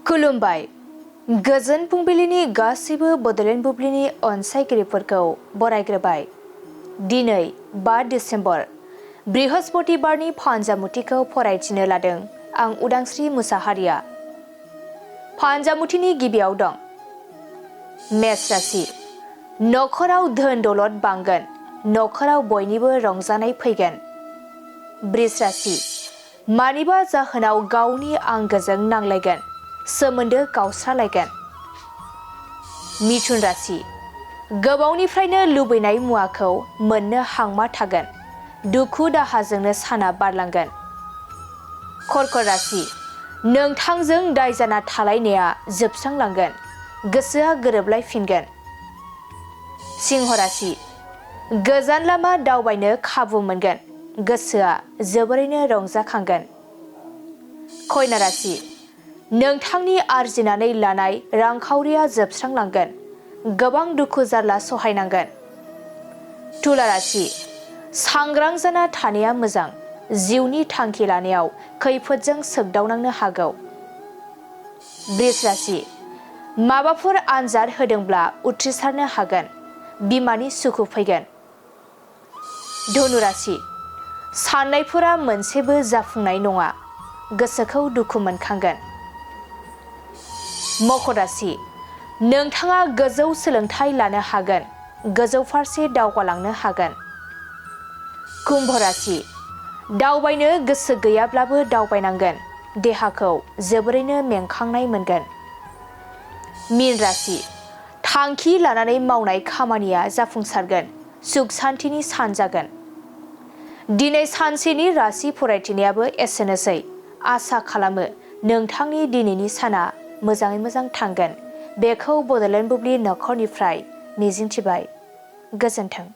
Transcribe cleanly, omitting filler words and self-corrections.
खुलुमबाय गोजोन फुंबिलिनि गासैबो बड'लेण्ड बुब्लिनि अनसायगिरिफोरखौ बरायग्रोबाय। दिनै 5 डिसेम्बर बृहस्पतिबारनि फान्जामुथिखौ फरायथिनो लादों आं उदांस्रि मुसाहारिया। फान्जामुथिनि गिबियाव दं मेष राशि। नखराव धोन दौलत बांगोन, नखराव बयनिबो रंजानाय फैगोन। बृष राशि। मानिबा जाहोनाव गावनि आंगोजों नांलायगोन, सोमोन्दो गावस्रालायगोन। मिथुन राशि। गोबावनिफ्रायनो लुबैनाय मुवाखौ मोननो हांमा थागोन, दुखु दाहाजोंनो साना बारलांगोन। कर्कट राशि। नोंथांजों दाय जाना थालायनाया जोबस्रांलांगोन, गोसोआ गोरोबलायफिनगोन। सिंह राशि। गोजान लामा दावबायनो खाबु मोनगोन, गोसोआ जोबोरैनो रंजाखांगोन। कन्या राशि। नोंथांनि आरजिनानै लानाय रांखावरिया जोबस्रांलांगोन, गोबां दुखु जारला सहायनांगोन। तुला राशि। सांग्रां जाना थानाया मोजां, जिउनि थांखि लानायाव खैफोदजों सोगदावनांनो हागौ। वृष राशि। माबाफोर आनजाद होदोंब्ला उथ्रिसारनो हागोन, बिमानि सुखु फैगोन। धनु राशि। साननायफोरा मोनसेबो जाफुंनाय नङा, गोसोखौ दुखु मोनखांगोन। मकर राशि। नोंथाङा गोजौ सोलोंथाइ लानो हागोन, गोजौ फारसे दावगालांनो हागोन। कुम्भ राशि। दावबायनो गोसो गैयाब्लाबो दावबायनांगोन, देहाखौ जोबोरैनो मेंखांनाय मोनगोन। मीन राशि। थांखि लानानै मावनाय खामानिया जाफुंसारगोन, सुख सान्थिनि सान जागोन। दिनै सानसेनि राशि फरायथिनायाबो एसेनोसै। आसा खालामो नोंथांनि दिनैनि साना मोजाङै मोजां थांगोन। बेखौ बड'लेण्ड बुब्लि नखरनिफ्राय मिजिंथिबाय। गोजोन्थों।